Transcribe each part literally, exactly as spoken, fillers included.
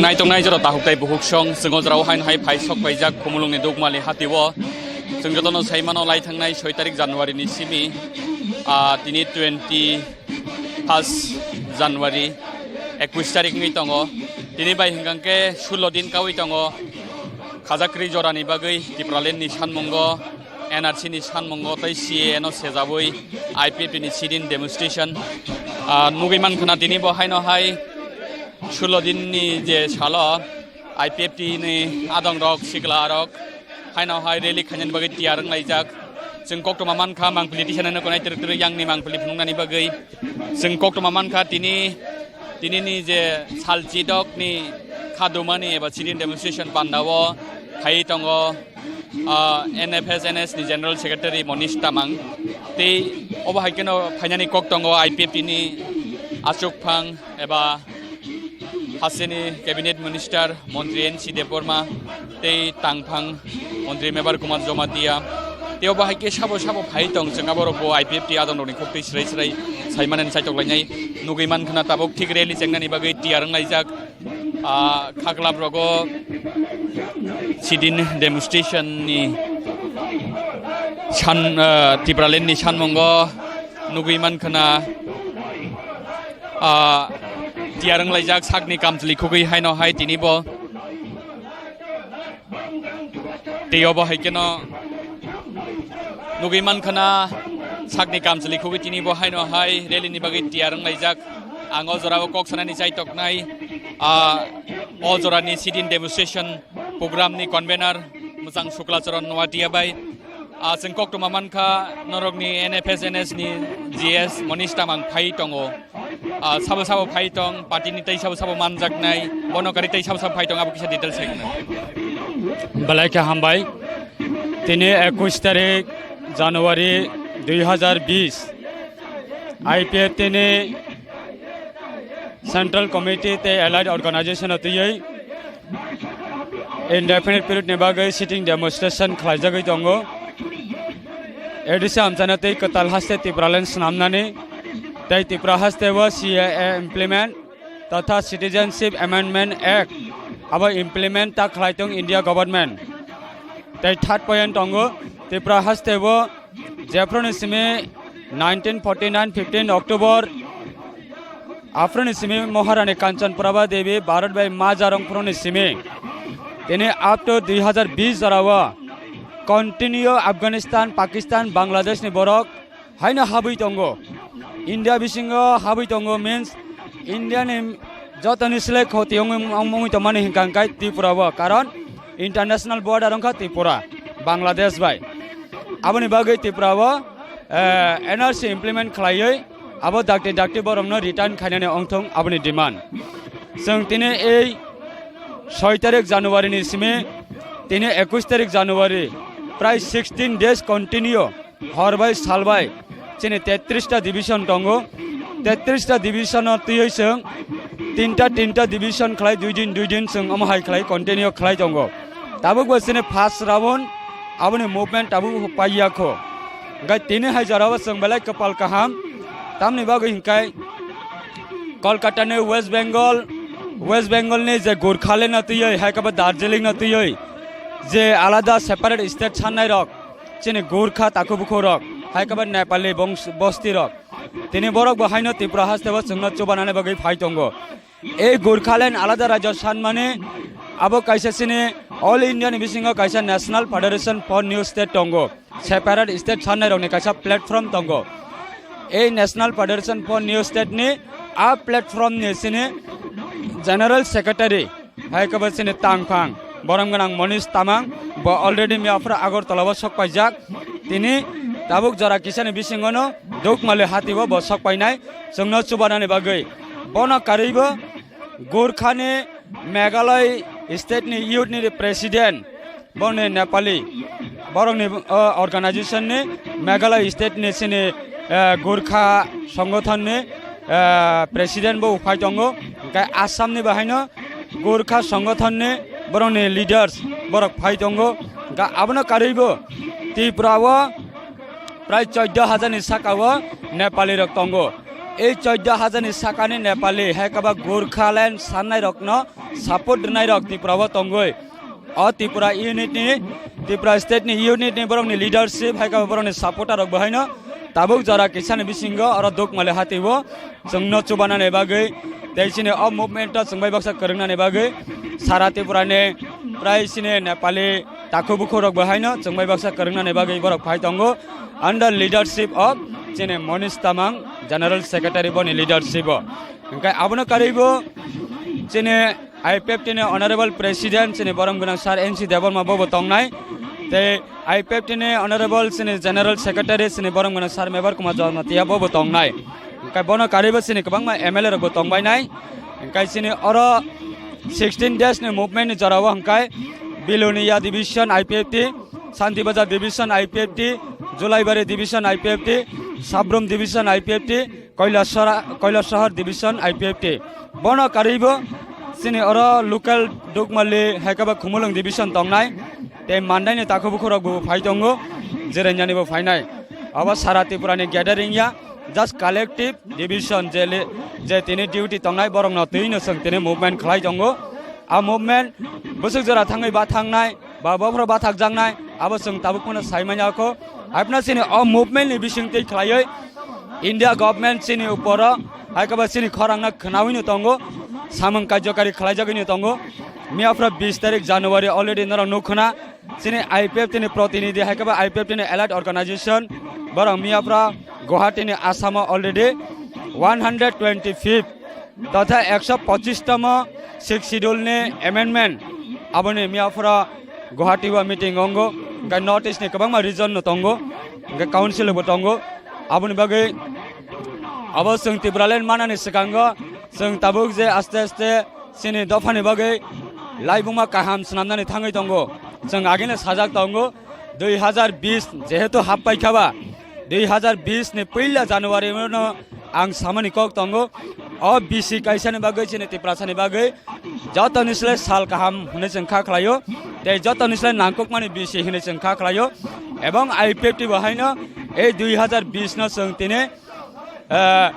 Naitok nai jora tahuk tai buhuk song, chwng o jora o haino hai phai sok paijak Khumulwng ni Dukmali hati o. Chwng jotono sai mano lai thangnai soi tarik January ni simi, ah, tini twenty first January, ekwis tarik wngwi tongo. Tini bai hwnkha khe sullo din kaui tongo. Khajakri jorani bagwi Tipraland ni sanmungo, N R C ni sanmungo tei C A A no sejaui I P F T ni sit-in demonstration, ah, nugui mankha na tini bo haino hai sullo din ni je salo I P F T ni adong rok, sikla rok haino hai rally khainani bagwi tiyar wnglaijak. Chwng koktwma mankha, mangpili tisanani konai twrwk twrwk yang ni mangpili phunuknani bagwi. Chwng koktwma mankha tini, tini ni je sal chidok ni khadumani eba sit-in demonstration panda o phai tongo, ah, N F S N S ni General Secretary Monish Tamang. Tei obo hai kheno phainani kok tongo I P F T ni achukphang eba hasteni Cabinet Minister Montri N C Debbarma tei tangphang Montri Mebar Kumar Jamatia. Tei obo hai khe sabo sabo phai tong, chwng aborok bo I P F T adong rokni kok twi srai srai sai mani chaitok lainai nugui mankha na tabuk thik rally chengnani bagwi tiyar wnglaijak. Ah, khaklap rogo sit-in demonstration ni san, ah, Tipraland ni sanmungo nugui mankha na, ah, tiyar wnglaijak sakni kamchwlwi khugwi haino hai tini bo. Tei obo hai kheno nugui mankha na sakni kamchwlwi khugwi tini bo haino hai rally ni bagwi tiyar wnglaijak. Ang o jora o kok sanani chaitoknai, ah, o jora ni sit-in demonstration program ni convener Mwchang Suklacharan Noatia bai. Ah, chwng koktwma mankha norokni N F S N S ni G S Monish Tamang phai tongo. Ah, sabo sabo phai tong, party ni tei sabo sabo manjaknai, bono kari tei sabo sabo phai tong, abo kisa details hai khna. Belai khe hambai. Tini ekwis tarik January dui hazar bis, I P F T ni Central Committee tei allied organization o twiwi indefinite period ni bagwi sitting demonstration khlaijagwi tongo. A D C amchaina tei kwtal haste Tipraland swnamnani tei Tripura haste o C A A implement totha Citizenship Amendment Act abo implement ta khlai tong India government. Tei third point tongo, Tripura haste o jephru ni simi nineteen forty nine fifteen October aphru ni simi Maharani Kanchan Prabha Devi Bharat bai ma jarong phru ni simi tini up to dui hazar bis jora o continue Afghanistan, Pakistan, Bangladesh ni borok haino habwi tongo. India bisingo habwi tongo means India ni jotoni selek khoti wngwi, wngwi tongmani hwnkha hwnkhe Tripura o, karon international border wngkha Tripura, Bangladesh bai. Aboni bagwi Tripura o, eh, N R C implement khlaiwi abo dakti dakti borokno return khainani wngthung aboni demand. Chwng tini ei soi tarik January ni simi tini ekwis tarik January prai sixteen days continue hor bai sal bai chini tetris ta division tongo. Tetris ta division o twiwi chwng tinta tinta division khlai dui din dui din chwng omo hai khlai continue khlai tongo. Tabuk bo chini first round aboni movement tabuk paiya kho. Hwnkhe tini hai jora o chwng belai kwpal kaham. Tamni bagwi hwnkhe Kolkata ni West Bengal, West Bengal ni je Gorkhaland no twiwi hai khe bo Darjeeling no twiwi je alada separate state sannai rok chini Gorkha takhuk bukhuk rok, hai khe bo Nepali bongs-, bosti rok. Tini borok bo haino Tripura haste o chwngno chubanani bagwi phai tongo. Ei Gorkhaland alada rajyo sanmani abo kaisa chini All India ni bisingo kaisa National Federation for New State tongo. Separate state sannai rokni kaisa platform tongo. Ei National Federation for New State ni a platform ni chini General Secretary hai khe bo chini tangphang borom gwnang Monish Tamang, bo already miyaphra Agartala o sok paijak. Tini tabuk jora kisani bisingono Dukmali hati o bo sok painai chwngno chubanani bagwi. Bono karwi bo Gorkhani Meghalaya state ni youth ni president, boni Nepali, borokni, o, organization ni Meghalaya state ni chini, eh, Gorkha songothon ni, eh, president bo phai tongo, hwnkhe Assam ni bahaino Gorkha songothon ni borokni leaders borok phai tongo, hwnkhe abono karwi bo Tripura o prai chauddho hajar ni saka o Nepali rok tongo. Ei chauddho hajar ni sakani Nepali, hai khe ba Gurkhaland sannai rokno support rwnai rok Tripura o tongwi. O Tripura unit ni, Tripura state ni unit ni borok ni leadership, hai khe ba borok ni supporter rok bo haino tabuk jora kisa ni bisingo oro Dukmali hati o chwngno chubanani bagwi, tei chini o movement o chwng bai baksa kwrwngnani bagwi sara Tripura ni prai chini Nepali takhuk bukhuk rok bo haino chwng bai baksa kwrwngnani bagwi borok phai tongo under leadership of chini Monish Tamang, General Secretary boni leadership o. Hwnkhe abono karwi bo chini I P F T ni Honorable President chini borom gwnang Sir N C Debbarma bo bo tongnai, tei I P F T ni Honorable chini General Secretary chini borom gwnang Sir Mebar Kumar Jamatia bo bo tongnai. Hwnkhe bono karwi bo chini kwbangma M L A rok bo tongbainai. Hwnkhe chini oro sixteen days ni movement ni jora o hwnkhe Bilonia Division I P F T, Santi Bazar Division I P F T, Julaibari Division I P F T, Sabrum Division I P F T, Kailasora-, Kailasahar Division I P F T. Bono karwi bo chini oro local Dukmali hai khe ba Khumulwng Division tongnai. Tei Mandai ni takhuk bukhuk rok bo phai tongo, Jirania ni bo phainai. Abo sara Tripura ni gathering ya, just collective division je le, je tini duty tongnai borok no twi no chwng tini movement khlai tongo. A movement bwswk jora thangwi ba thangnai, ba bophoro bathakjaknai, abo chwng tabuk phano sai manya kho. Haipno chini o movement ni bisingtwi khlaiwi India government chini uporo hai khe ba chini khorangno khwnawino tongo, samung karjokari khlaijagwino tongo. Miyaphra bis tarik January already norok nukhuna chini I P F T ni protinidhi hai khe ba I P F T ni allied organization borok miyaphra Guwahati ni Assam o already one hundred twenty fifth totha ekso pochis tomo Sixth Schedule ni amendment, aboni miyaphra Guwahati o meeting ongo, hwnkhe North East ni kwbangma region no tongo, hwnkhe council bo tongo, aboni bagwi abo chwng Tipraland manani swkango chwng tabuk je aste aste chini dophani bagwi laibuma kaham swnamnani thangwi tongo. Chwng agini sajak tongo, dui hazar bis jehetu happai khaba, dui hazar bis ni puila January no ang samani kok tongo. O bisi kaisani bagwi chini Tiprasani bagwi jotoni slai sal kaham hwnwi chwng kha khlaio, tei jotoni slai nangkukmani bisi hwnwi chwng kha khlaio. Ebong I P F T bo haino ei dui hazar bis no chwng tini ah,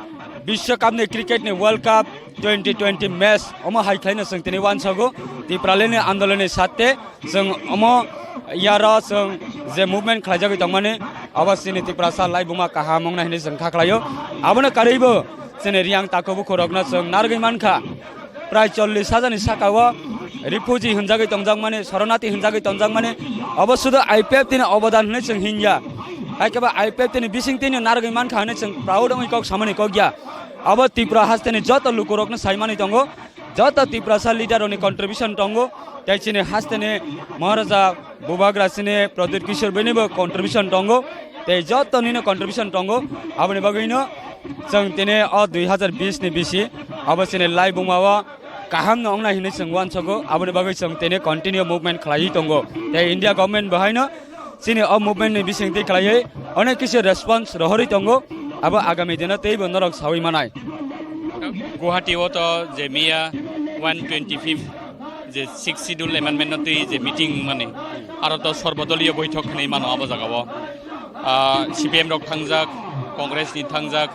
Biswakap ni cricket ni World Cup twenty twenty match omo hai khlaino chwng tini uansago Tipraland ni andolon ni sate chwng omo yaro chwng je movement khlaijagwi tongmani abo chini Tiprasa laibuma kaham wngnai hinwi chwng kha khlaio. Abono karwibo chini Riyang takhuk bukhuk rokno chwng narwgwi mankha. Prai chollish hajar ni saka o refugee hwnjagwi tongjakmani, soronati hwnjagwi tongjakmani, obo sudu I P F T ni obodan hwnwi chwng hinya. Hai khe ba I P F T ni bising tini narwgwi mankha hwnwi chwng proud wngwi kok samani kok ya. Obo Tripura hasteni joto lukurokno saimani tongo, joto Tiprasa leader rokni contribution tongo, tei chini hasteni Maharaja Bubagra chini Pradyut Kishore bini bo contribution tongo, tei joto nino contribution tongo. Aboni bagwino chwng tini o dui hazar bis ni bisi abo chini laibuma o kaham no wngnai hinwi chwng uansago, aboni bagwi chwng tini continue movement khlaiwi tongo. Tei India government bo haino chini o movement ni bisingtwi khlaiwi onek kisi response rohorwi tongo, abo agami dino teibo norok sawi manai. Guwahati o to je miya one twenty fifth je Sixth Schedule amendment no twi je meeting mani, aro to sorbodoliyo boithok hinwi mano abo jaga o. Ah, C P M rok thangjak, Congress ni thangjak,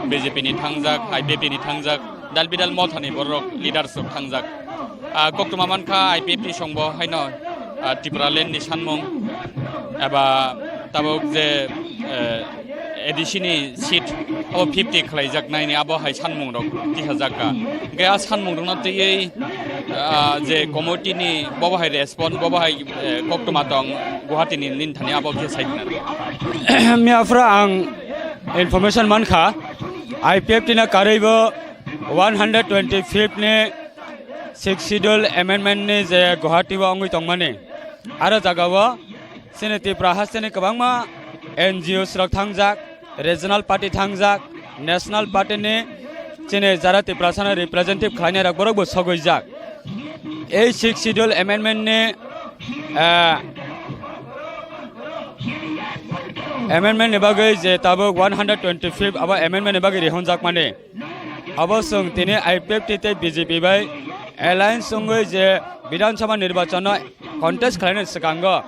B J P ni thangjak, I P F T ni thangjak, dal bidal mothani borok leaders rok thangjak. Ah, koktwma mankha I P F T songbo haino, ah, Tipraland ni sanmung eba tabuk je, eh, A D C ni seat abo fifty khlaijak naini abo hai sanmung rok tisajakka. Hwnkhe a sanmung rokno twiwi, ah, je committee ni bobo hai response, bobo hai, eh, koktwma tong Guwahati ni nini thani abo khe sai khna. Miyaphra ang information mankha, I P F T na karwibo one hundred twenty-fifth ni Sixth Schedule amendment ni je Guwahati o wngwi tongmani, aro jaga o chini Tripura hasteni kwbangma N G Os rok thangjak, regional party thangjak, national party ni chini jara Tiprasano representative khlainai rok borok bo sogwijak. Ei Sixth Schedule amendment ni, ah, amendment ni bagwi je tabuk one hundred twenty-fifth abo amendment ni bagwi rihonjakmani. Abo chwng tini I P F T tei B J P bai alliance wngwi je Bidhan Sabha nirbachano contest khlainani swkango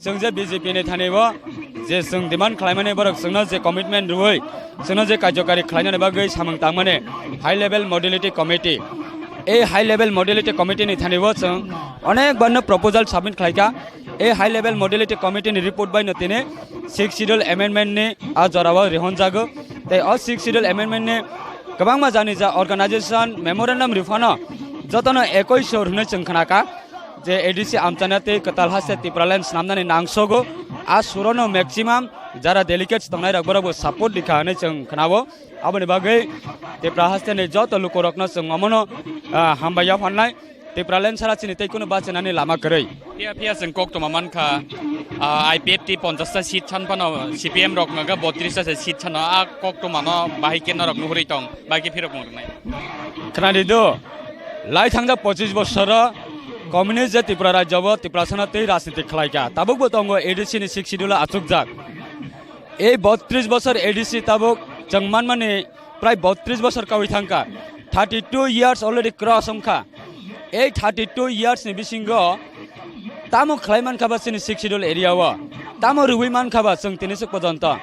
chwng je B J P ni thani bo je chwng demand khlaimani borok chwngno je commitment rwui chwngno je karjokari khlainani bagwi samung tangmani high level modality committee. Ei high level modality committee ni thani o chwng onek barno proposal submit khlaikha. Ei high level modality committee ni report bai no tini sixth schedule amendment ni a jorao rihonjago. Tei o sixth schedule amendment ni kwbangma jani ja organization memorandum riphano jotono ekoi sur hwnwi chwng khnakha. Je A D C amchana tei kwtal haste Tipraland snamnani nangsogo, a surono maximum jara delegates tongnai rok borok bo support rikha hwnwi chwng khnao. Aboni bagwi Tipra haste ni joto lukurokno chwng omono, ah, hambai yaphannai. Tipraland sara chini tei kunu bachinani lama kwrwi. Phiya phiya chwng koktwma mankha, ah, I P F T ponchash ta seat san phano C P M rok maga bottrish ta seat sano a koktwmano bahai khe norok nuhurwi tong, bahai khe phirok mung rwnai. Khnadi do, lai thangjak pochis bosoro communist je Tripura rajyo bo Tiprasano tei rajniti khlaikha. Tabukbo tongo A D C ni sixth schedule o achukjak. Ei bottrish bosor A D C tabuk chwng manmani prai bottrish bosor kawi thangkha. Thirty two years already cross wngkha. Ei thirty two years ni bisingo tamo khlai mankha ba chini sixth schedule area o? Tamo rwui mankha ba chwng tini swk pojonto?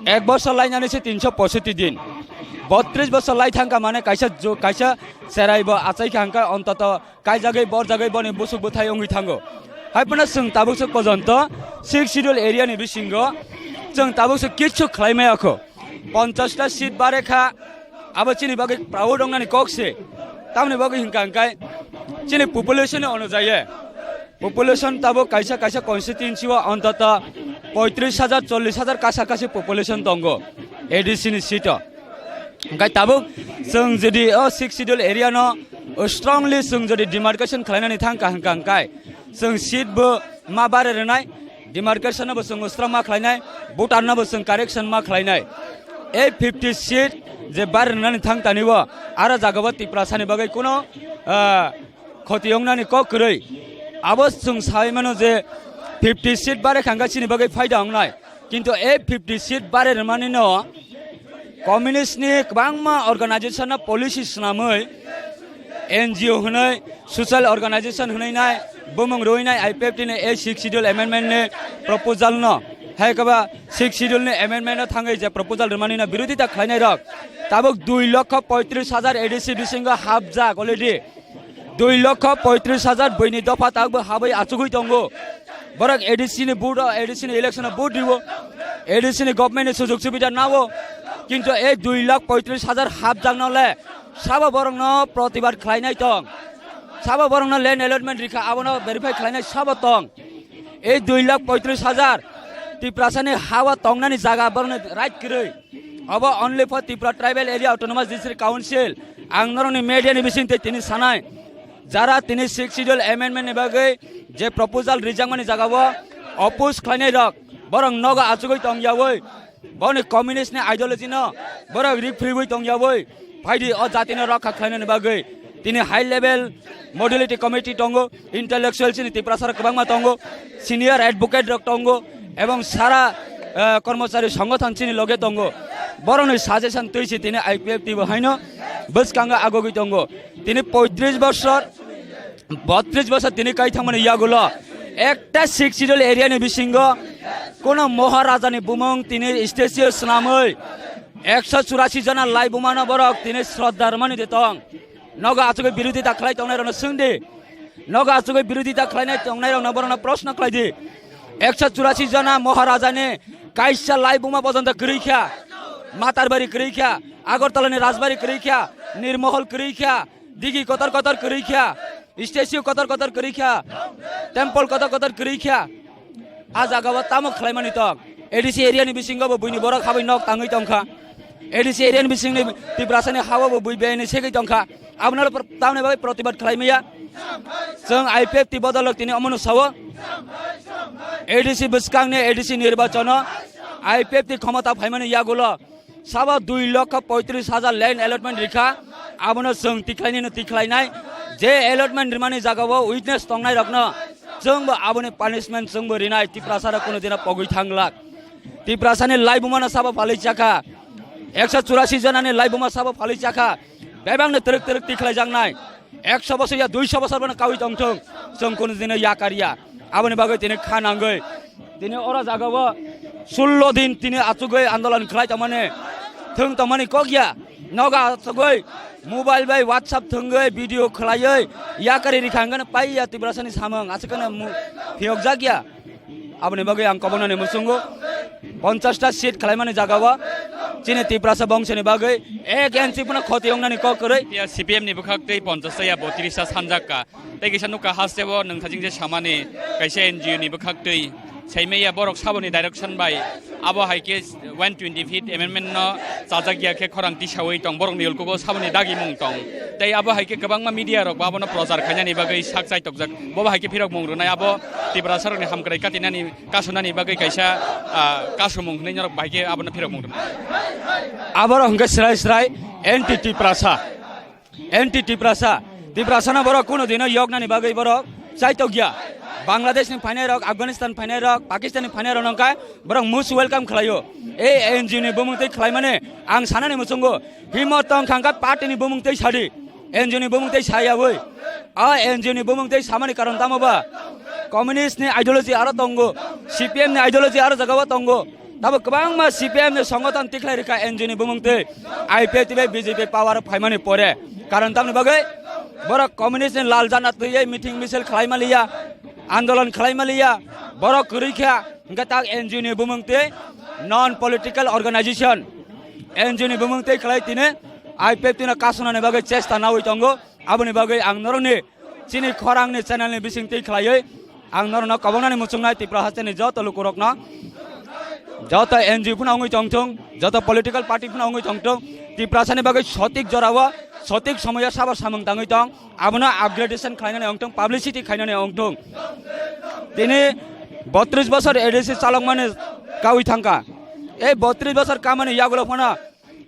Ek bosor lainani se tinso poishotti din. Bottrish bosor lai thangkha mane kaisa ju-, kaisa cherai bo achai kha hwnkhe ontoto kaijagwi borjagwi boni busuk bwthai wngwi thango. Hai phano chwng tabuk swk pojonto sixth schedule area ni bisingo chwng tabuk swk kichu khlai maya kho. Ponchash ta seat bare kha, abo chini bagwi proud wngnani kok se. Tamoni bagwi hwnkha hwnkhe chini population ni onujai, population tabuk kaisa kaisa constituency o ontoto poitrish hajar, chollish hajar kasa kasi population tongo A D C ni seat o. Hwnkhe tabuk chwng jodi o sixth schedule area no strongly chwng jodi demarcation khlainani thangkha hwnkha hwnkhe chwng seat bo ma bare rwnai, demarcation no bo chwng strong ma khlainai, voter no bo chwng correction ma khlainai. Ei fifty seat je bare rwnani thang tani o, aro jaga bo Tiprasani bagwi kuno, ah, khoti wngnani kok kwrwi. Abo chwng sai mano je fifty seat bare kha hwnkhe chini bagwi phaida wngnai. Kintu ei fifty seat bare rwmani no communist ni kwbangma organization no policy swnamwi N G O hwnwi, social organization hwnwi nai, bumung rwui nai I P F T ni ei sixth schedule amendment ni proposal no, hai khe ba sixth schedule ni amendment no thangwi je proposal rwmani no birodita khlainai rok tabuk dui lokho poitrish hajar A D C bisingo hapjak already. Dui lokho poitrish hajar buini dopha tabukbo habwi achugwi tongo. Borok A D C ni vote o, A D C ni election o vote riwo, A D C ni government ni sujog subida nawo, kintu ei dui lakh poitrish hajar hapjakno le sabo borokno protibad khlainai tong, sabo borokno land allotment rikha abono verify khlainai sabo tong. Ei dui lakh poitrish hajar Tiprasani ha o tongnani jaga borokni right kwrwi. Obo only for Tripura Tribal Area Autonomous District Council. Ang norokni media ni bising tei tini sanai, jara tini sixth schedule amendment ni bagwi je proposal rijakmani jaga o oppose khlainai rok, borok nogo achugwi tong yawi, boni communist ni ideology no borok rik phriwi tong yawi, phaidi o jati no rokha khlainani bagwi tini high level modality committee tongo. Intellectual chini Tiprasa rok kwbangma tongo, senior advocate rok tongo, ebong sara, eh, kormochari songothon chini loge tongo. Borokni suggestion twi se tini I P F T bo haino bwskango agogwi tongo. Tini poitrish bosor, bottrish bosor tini kai thangmani yagulo ekta sixth schedule area ni bisingo kono Maharaja ni bumung tini statue swnamwi ekso churasi jona laibumano borok tini shraddha rwmani de tong. Nogo achugwi birodita khlai tongnai rokno swng di. Nogo achugwi birodita khlainai tongnai rokno borokno proshno khlai di. Ekso churasi jona Maharaja ni kaisa laibuma pojonto kwrwi kha. Matarbari kwrwi kha. Agartala ni Rajbari kwrwi kha. Nirmohol kwrwi kha. Digi kotor kotor kwrwi kha. Statue kotor kotor kwrwi kha. Temple kotor kotor kwrwi kha. A jaga o tamo khlaimani tong? A D C area ni bisingo bo buini borok habwi nok tangwi tongkha. A D C area ni bisingni Tiprasani ha o bo bui bini segwi tongkha. Abono pro-, tamoni bagwi protibad khlai maya. Chwng I P F T bodolok tini omono sao. A D C bwskangni A D C nirbachano I P F T khomota phaimani yagulo sabo dui lokho poitrish hajar land allotment rikha. Abono chwng tikhlainino tikhlainai. Je allotment rimani jaga o witness tongnai rokno chwngbo aboni punishment chwngbo rinai. Tiprasarok kono dina pogwi thanglak. Tiprasani laibumano sabo phalwi chakha. Ekso churasi jonani laibuma sabo phalwi chakha. Bebakno twrwk twrwk tikhlaijaknai. Ekso bosor ya duiso bosor bono kawi tongthung. Chwng kono dino yakar ya. Aboni bagwi tini kha nangwi. Tini oro jaga o sullo din tini achugwi andolon khlai tongmani, thwng tongmani kok ya. Nogo achugwi mobile bai WhatsApp thwngwi video khlaiwi yakari rikha hwnkhe pai ya Tiprasani samung aswk kheno mu-, phiyokjak ya. Aboni bagwi ang kobonani muchungo ponchash ta seat khlaimani jagao chini Tiprasa bongsani bagwi ek inch phano khoti wngnani kok kwrwi. Ya C P M ni bwkhak twi ponchash ta ya botris ta sanjak ka. Tei kisa nukha hasteo nwng thajing je samani kaisa N G O ni bwkhak twi saimaya borok saboni direction bai abo hai khe one twenty fifth amendment no chajak ya khe khorang tisawi tong borokni ulkugo saboni dagimung tong. Tei abo hai khe kwbangma media rok bo abono prochar khainani bagwi sak chai tokjak. Bobo hai khe phirok mung rwnai abo Tiprasa rokni hamkrai katinani kasunani bagwi kaisa, ah, kasumung hinwi norok bai khe abono phirok mung rwnai. Aborok hwnkhe srai srai anti Tiprasa. Anti Tiprasa, Tiprasano borok kuno dino yoknani bagwi borok chaitokya. Bangladesh ni phainai rok, Afghanistan phainai rok, Pakistan ni phainai rok nongkha borok most welcome khlaio. E N G O ni bumung twi khlaimani ang sanani muchungo himot tong khangkha party ni bumung twi sadi. N G O ni bumung twi sayawi. A N G O ni bumung twi samani karon tamo ba? Communist ni ideology aro tongo, C P M ni ideology aro jagao tongo. Tabo kwbangma C P M ni songothon tikhlai rikha N G O ni bumung twi, I P F T bai B J P power phaimani pore. Karon tamni bagwi borok communist ni lal jana twiwi meeting misil khlai maliya, andolon khlai maliya, borok kwrwi kha, hwnkhe tak N G O ni bumung twi non political organization, N G O ni bumung twi khlai tini I P F T no kasonani bagwi chesta nawi tongo. Aboni bagwi ang norokni chini khorangni channel ni bising twi khlaiwi ang norokno kobongnani muchungnai Tipra hasteni joto lukurokno, joto N G O phano wngwi tongthung, joto political party phano wngwi tongthung, Tiprasani bagwi sotik jorao sotik somoyo sabo samung tangwi tong, abono upgradation khlainani wngthung, publicity khainani wngthung. Tini botris bosor A D C chalokmani kawi thangkha. Ei botris bosor kamani yagulo phano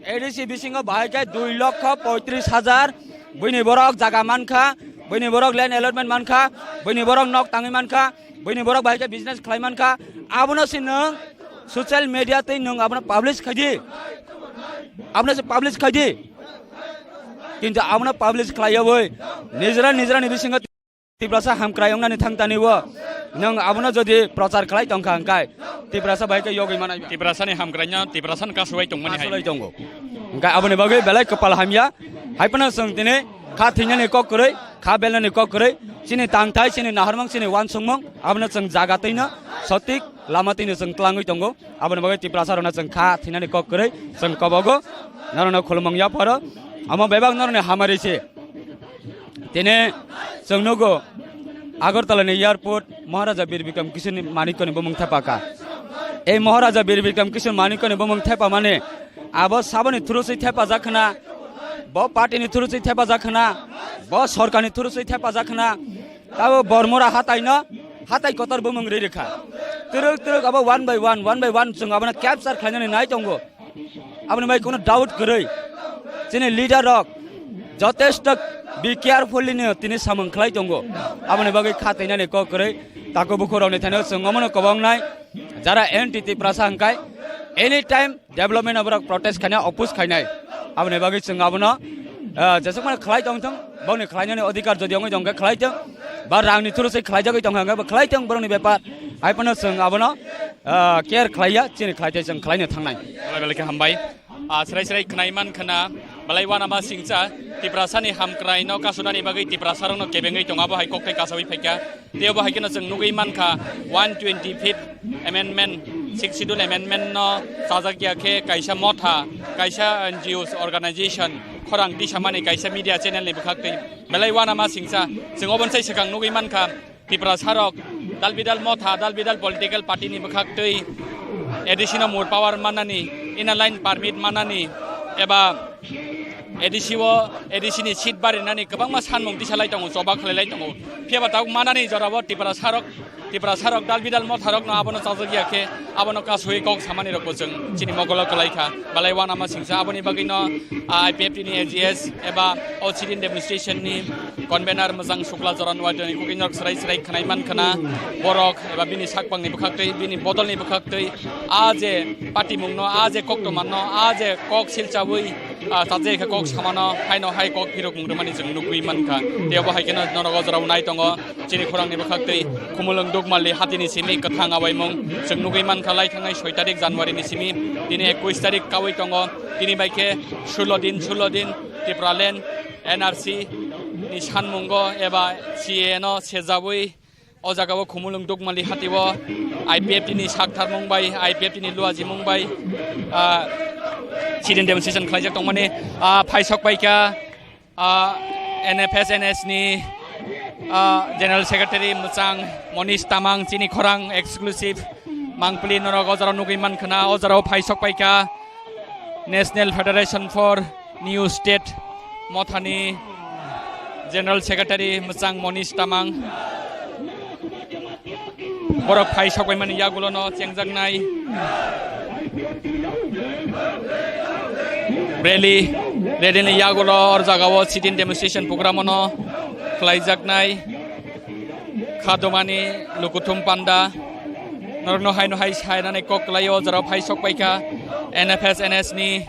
A D C bisingo bahai khe dui lokho poitris hajar buini borok jaga mankha, buini borok land allotment mankha, buini borok nok tangwi mankha, buini borok bahai khe business khlai mankha. Abono se nwng social media tei nwng abono publish khaidi, abono se publish khaidi. Kintu abono publish khlaiyawi nijra nijrani bisingo Tiprasa hamkrai wngnani thangtani o nwng abono jodi prochar khlai tongkha hwnkhe Tiprasa bai khe yogwi manai. Tiprasani hamkraino Tiprasano kasulai tongmani hai. Kasulai tongo. Hwnkhe aboni bagwi belai kwpal hamya. Hai phano chwng tini kha thwinani kok kwrwi, kha belnani kok kwrwi, chini tangthai, chini naharmung, chini uansukmung abono chwng jaga twino sotik lama twino chwng twlangwi tongo. Aboni bagwi Tiprasa rokno chwng kha thwinani kok kwrwi chwng kobogo. Norokno khulumung yapharo. Omo bebak norokni hamari se. Tini chwng nugo Agartala ni airport Maharaja Bir Bikram Kishore ni Manikya ni bumung thepa kha. Ei Maharaja Bir Bikram Kishore Manikya ni bumung thepa mani abo saboni through se thepa jak khna, bo party ni through se thepa jak khna, bo sorkar ni through se thepa jak khna. Tabo Bormura hatai no, hatai kotor bumung ri rikha. Twrwk twrwk abo one by one, one by one chwng abono capture khlainani nai tongo. Aboni bai kuno doubt kwrwi. Chini leader rok jotesto be carefully no tini samung khlai tongo. Aboni bagwi kha teinani kok kwrwi. Tako bukhuk rokni thani chwng omono kobongnai. Jara anti Tiprasa hwnkhe anytime development o borok protest khainai, oppose khainai. Aboni bagwi chwng abono, ah, jesukmano khlai tongthung, boni khlainani odhikar jodi wngwi tongkhe khlai thung, ba rangni through se khlaijagwi tongkha hwnkhe bo khlai thung, borokni bepar. Hai phano chwng abono, ah, care khlaiya, chini khlai tei chwng khlaino thangnai. Belai belai khe hambai. Ah, srai srai khnai man khna, belai uanama singcha, Tiprasani hamkraino kasunani bagwi Tiprasarokno kebengwi tongo, abo hai kok tei kasawi phaikha. Tei obo hai kheno chwng nugwi mankha, one twenty-fifth amendment, sixth schedule amendment no chajak ya khe kaisa motha, kaisa N G Os organization, khorang tisamani kaisa media channel ni bwkhak twi belai uanama singcha. Chwng oboni sai swkang nugwi mankha, Tiprasarok dal bidal motha, dal bidal political party ni bwkhak twi A D C no more power manani, inner line permit manani, eba A D C o, A D C ni seat barinani kwbangma sanmung tisalai tongo, choba khwlailai tongo. Phiya ba tabuk manani jorao Tiprasarok, Tiprasarok dal bidal motharokno abono chajak ya khe, abono kasui kok samani rokbo chwng chini mokolo kwlai kha. Belai uanama singcha aboni bagwino, ah, I P F T ni A G S eba o sit-in demonstration ni convener Mwchang Shukla Joran Waidani kukingrok chwrai chwrai khwnai man khwna borok eba bini sakbangni bwkhak twi, bini bodolni bwkhak twi, a je patimungno, a je koktwmano, a je kok silchawi ah, chajakya kok samano haino hai kok phirok mung rwmani chwng nugwi mankha. Tei obo hai kheno norok o jorao nai tongo chini khorangni bwkhak tei Khumulwng Dukmali hatini simi kwthang awaimung chwng nugwi mankha lai thangnai soi tarik January ni simi. Tini ekwis tarik kawi tongo, tini bai khe sulo din, sulo din Tipraland N R C ni sanmungo eba C A A no sejawi o jagao Khumulwng Dukmali hatio I P F T ni saktharmung bai, I P F T ni luajimung bai, ah, sit-in demonstration khlaijak tongmani, ah, phaisok paikha, ah, N F S N S ni, ah, General Secretary mwchang Monish Tamang chini khorang exclusive mangpili norok o jorao nugwi mankha na, o jorao phaisok paikha National Federation for New State mothani General Secretary mwchang Monish Tamang. Borok phai sokbaimani yagulono chengjaknai rally, rally ni yagulo or jagao sit-in demonstration program ono khlaijaknai. Khadumani lukuthum panda norokno haino hai sainani kok kwlaio, o jorao phai sokpaikha N F S N S ni,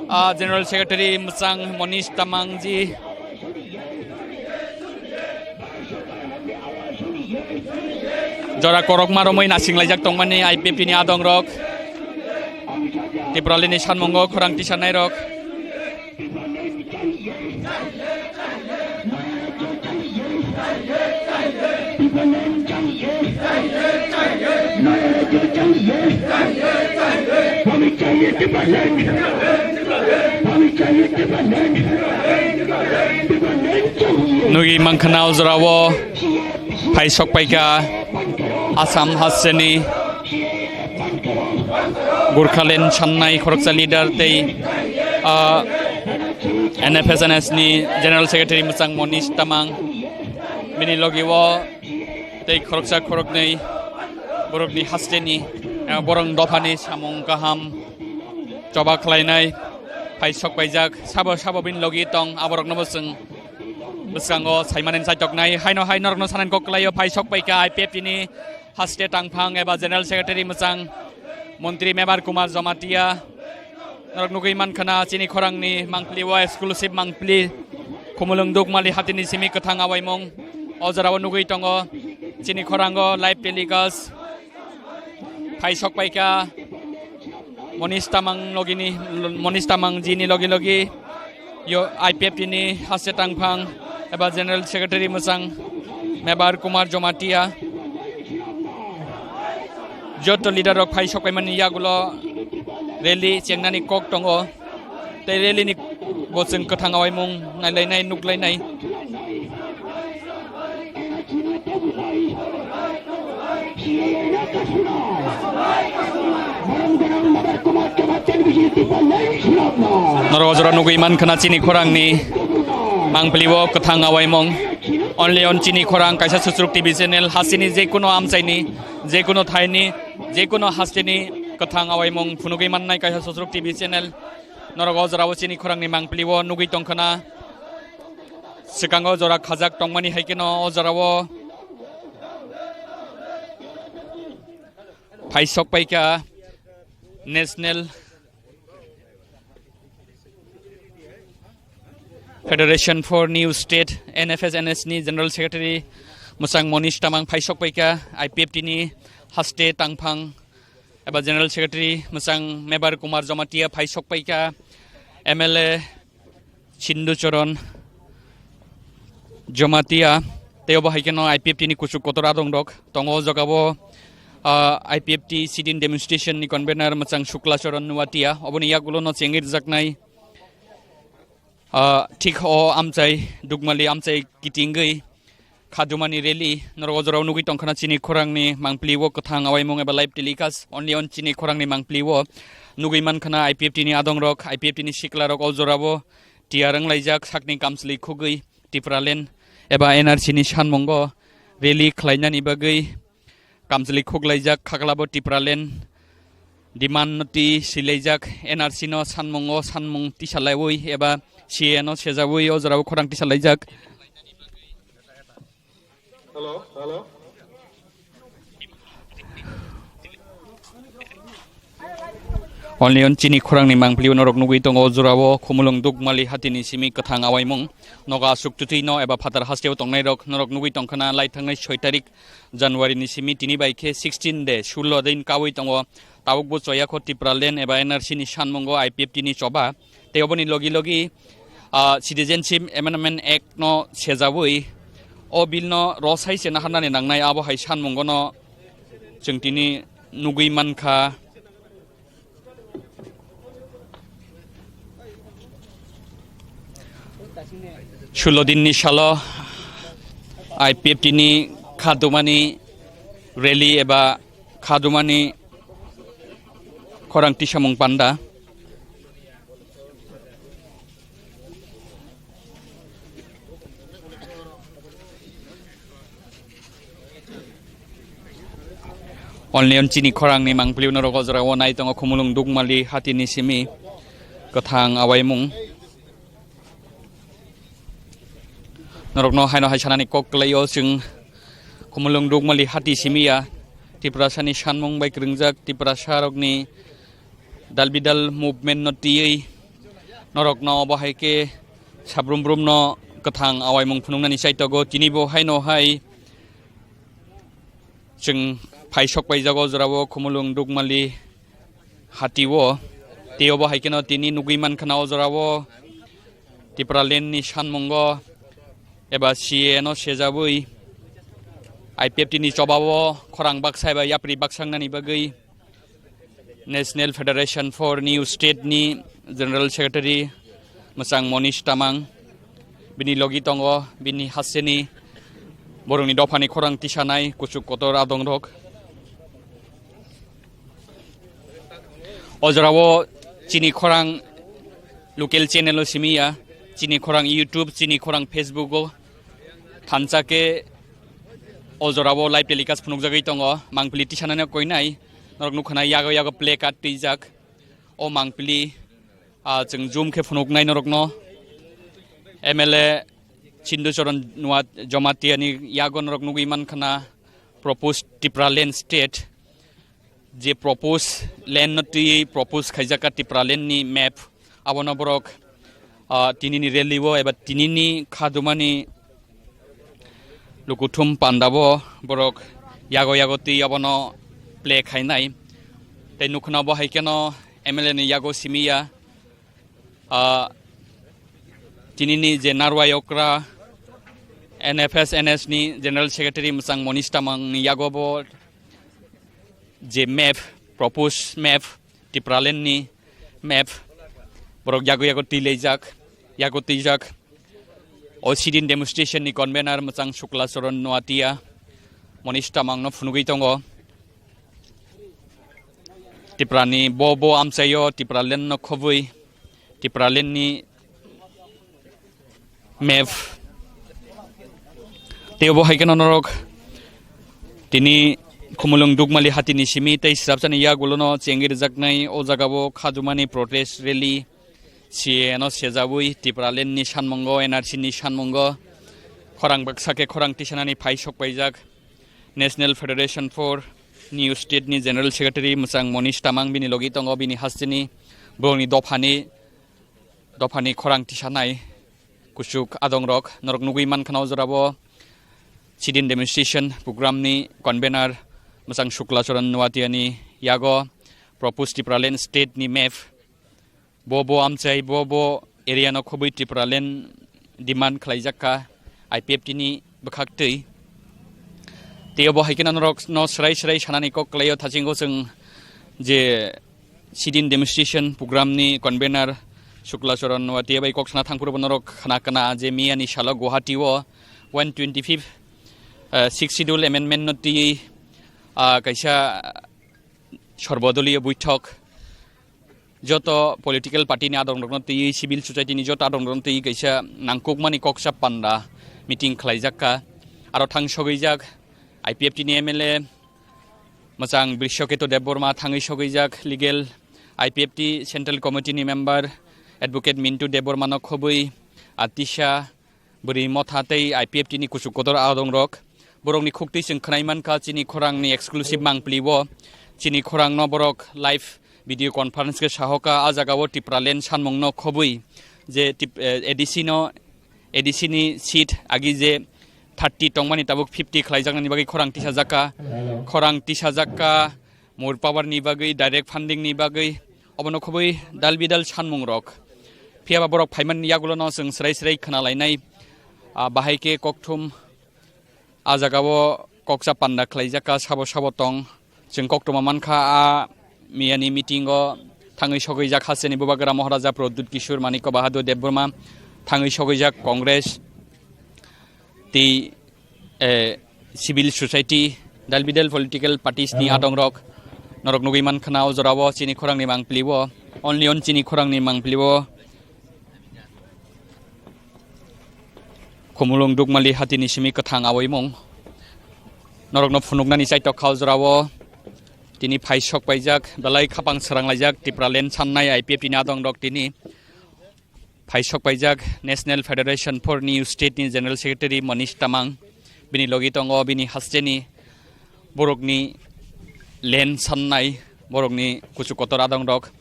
ah, General Secretary mwchang Monish Tamangji. Jora korokma romwi nasinglaijak tongmani I P F T ni adongrok, Tipralandni sanmungo khorang tisanairok. Nugwi mankha na o jorao phai sokpaikha Assam hasteni Gurkhaland sannai khoroksa leader tei, ah, N F S N S ni General Secretary mwchang Monish Tamang. Bini logi o tei khoroksa khoroknwi borokni hasteni, ah, borok dophani samung kaham choba khlainai phai sokpaijak. Sabo sabo bini logi tong, aborokno bo chwng bwskango saimani chaitoknai. Haino hai norokno sanani kok kwlaio, phai sokpaikha I P F T ni haste tangphang eba General Secretary mwchang Montri Mebar Kumar Jamatia. Norok nugwi mankha na chini khorangni mangpili o exclusive mangpili Khumulwng Dukmali hatini simi kwthang awaimung. O jorao nugwi tongo chini khorango live telecast. Phai sokpaikha Monish Tamang logini, Monish Tamang jini logi logi yo I P F T ni haste tangphang eba General Secretary mwchang Mebar Kumar Jamatia. Joto leader rok phai sokpaimani yagulo rally chengnani kok tongo. Tei rally ni bo chwng kwthang awaimung nailainai, nuklainai. Norok o jora nugwi mankha na chini khorangni mangpili o kwthang awaimung. Only on chini khorang kaisa Susuruk T V channel, hasteni jekuno amchaini, jekuno thaini, jekuno hasteni kwthang awaimung phunugwi mannai kaisa Susuruk T V channel. Norok o jorao chini khorangni mangpili o nugwi tongkha na. Swkango jora khajak tongmani hai kheno o jorao phai sokpaikha National Federation for New State, N F S N S ni General Secretary mwchang Monish Tamang phai sokpaikha, I P F T ni haste tangphang eba General Secretary mwchang Mebar Kumar Jamatia phai sokpaikha, M L A Chindu Choron Jamatia, tei obo hai kheno I P F T ni kuchuk kotor adongrok tongo o jagao, ah, I P F T sit-in demonstration ni convener mwchang Shukla Choron Nuatia, oboni yagulo no chengwi rwjaknai, ah, thik o amchai Dukmali amchai kitingwi Khadumani rally, norok o jorao nugwi tongkha na chini khorangni mangpili o kwthang awaimung eba live telecast, only on chini khorangni mangpili o nugwi mankha na I P F T ni adongrok, I P F T ni siklarok o jorao tiyar wnglaijak sakni kamchwlwi khugwi Tipraland eba N R C ni sanmungo rally khlainani bagwi kamchwlwi khuklaijak khaklabo Tipraland demand no twi swilaijak N R C no sanmungo sanmung tisalaiwi eba C A A no sejawi o jorao khorang tisalaijak. Hello, hello. Only on chini khorangni mangpili norok nugwi tongo, o jorao Khumulwng Dukmali hatini simi kwthang awaimung. Nogo aswk twtwi no eba phatar hasteo tongnairok norok nugwi tongkhana, lai thangnai soi tarik January ni simi, tini bai khe sixteen de, sullo din kawi tongo. Tabukbo choyakho Tipraland eba N R C ni sanmungo I P F T ni choba. Tei oboni logi logi, ah, Citizenship Amendment Act no sejawi o bill no rosai se naharnani nangnai, abo hai sanmungo no chwng tini nugwi mankha. Sullo dinni salo I P F T ni khadumani rally eba khadumani khorang tisamung panda. Only on chini khorangni mangpili norok o jorao nai tongo, Khumulwng Dukmali hatini simi kwthang awaimung. Norokno haino hai sanani kok kwlaio, chwng Khumulwng Dukmali hati simi ya, Tiprasani sanmung bai kwrwngjak Tiprasarokni dalbidal movement no twiwi norokno obo hai khe sabrum brum no kwthang awaimung phunuknani chaitogo. Tini bo haino hai chwng phai sok paijago jorao Khumulwng Dukmali hatio. Tei obo hai kheno tini nugwi mankha na o jorao Tipraland ni sanmungo eba C A A no sejabwi I P F T ni chobao khorang baksa eba yapri baksa wngnani bagwi National Federation for New State ni General Secretary mwchang Monish Tamang, bini logi tongo bini hasteni borokni dophani khorang tisanai kuchuk kotor adongrok. O jorao chini khorang local channel o simi ya, chini khorang YouTube, chini khorang Facebook o thansa khe o jorao live telecast phunukjagwi tongo. Mangpili tisanani koinai norok nukha na, yago yago play card twijak. O mangpili, ah, chwng zoom khe phunuknai norokno. M L A Chindu Charan Noa-, Jamatia ni yago norok nugwi mankha na, proposed Tipraland state, je proposed land no twiwi proposed khaijak kha Tipraland ni map, abono borok, ah, tinini rally o eba tinini khadumani lukuthum panda bo borok yago yago twi abono play khainai. Tei nukha na bo hai kheno M L A ni yago simi ya, ah, tinini je narwai okra N F S N S ni General Secretary mwchang Monish Tamang ni yago bo je map, proposed map, Tipraland ni map, borok yago yago twi laijak, yago twijak. O sit-in demonstration ni convener mwchang Shukla Charan Noatia, Monish Tamang no phunugwi tongo. Tiprani bo bo amchaio Tipraland no khobwi, Tipraland ni map. Tei obo hai kheno norok tini Khumulwng Dukmali hatini simi tei srapsani yagulono chengwi rwjaknai o jagao khajumani protest rally, C A A no sejabwi Tipraland ni sanmungo, N R C ni sanmungo khorang baksa khe khorang tisanani phai sok paijak National Federation for New State ni General Secretary mwchang Monish Tamang bini logi tongo, bini hasteni borokni dophani, dophani khorang tisanai kuchuk adongrok norok nugwi mankha na o jorao sit-in demonstration program ni convener mwchang Shukla Charan Noatia ni yago proposed Tipraland state ni map. Bo bo amchai, bo bo area no khobwi Tipraland demand khlaijak kha I P F T ni bwkhak twi. Tei obo hai kheno norok no swrai swrai sanani kok kwlaio, thachingo chwng je sit-in demonstration program ni convener Shukla Charan Noatia bai kok sana thangphuru bo norok khna kana je miya ni salo Guwahati o one twenty-fifth, eh, Sixth Schedule amendment no twiwi, ah, kaisa sorbodoliyo boithok joto political party ni adongrokno twiwi, civil society ni joto adongrokno twiwi kaisa nangkukmani koksa panda meeting khlaijak kha. Aro thang sogwijak I P F T ni M L A mwchang Brishoketu Debbarma, thangwi sogwijak legal I P F T Central Committee ni member Advocate Mintu Debbarma no khobwi atisa bwrwi motha tei I P F T ni kuchuk kotor adongrok. Borokni khuktwi chwng khwnai mankha chini khorangni exclusive mangpili o. Chini khorangno borok live Video conference khe sahoka a jagao Tipraland sanmungno khobwi je tip-, eh, A D C no, A D C ni seat agi je thirty tongmani tabuk fifty khlaijaknani bagwi khorang tisajakka, khorang tisajakka, more power ni bagwi, direct funding ni bagwi, obono khobwi dal bidal sanmungrok. Phiyaba borok phaimani yagulono chwng srai srai khna lainai, ah, bahai khe kokthum a jagao koksa panda khlaijakka sabo sabo tong. Chwng koktwma mankha a miyani meeting o thangwi sogwijak hasteni Bubagra Maharaja Pradyut Kishore Manikya Bahadur Debbarma, thangwi sogwijak Congress tei, eh, civil society, dal bidal political parties ni adongrok norok nugwi mankha na o jorao chini khorangni mangpili o, only on chini khorangni mangpili o. Khumulwng Dukmali hatini simi kwthang awaimung. Norokno phunuknani chaitok kha o jorao. Tini phai sok paijak, belai khapang srang laijak, Tipraland sannai I P F T ni adongrok tini. Phai sok paijak National Federation for New State ni General Secretary Manish Tamang. Bini logi tongo bini hasteni borokni land sannai, borokni kuchu kotor adongrok.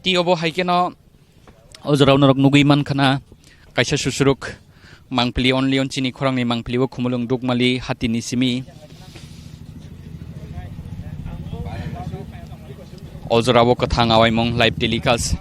Ti obo hai kheno o jorao norok nugwi mankha na kaisa susuruk mangpili, only on chini khorangni mangpili o Khumulwng Dukmali hatini simi. O jorao kwthang awaimung live telecast.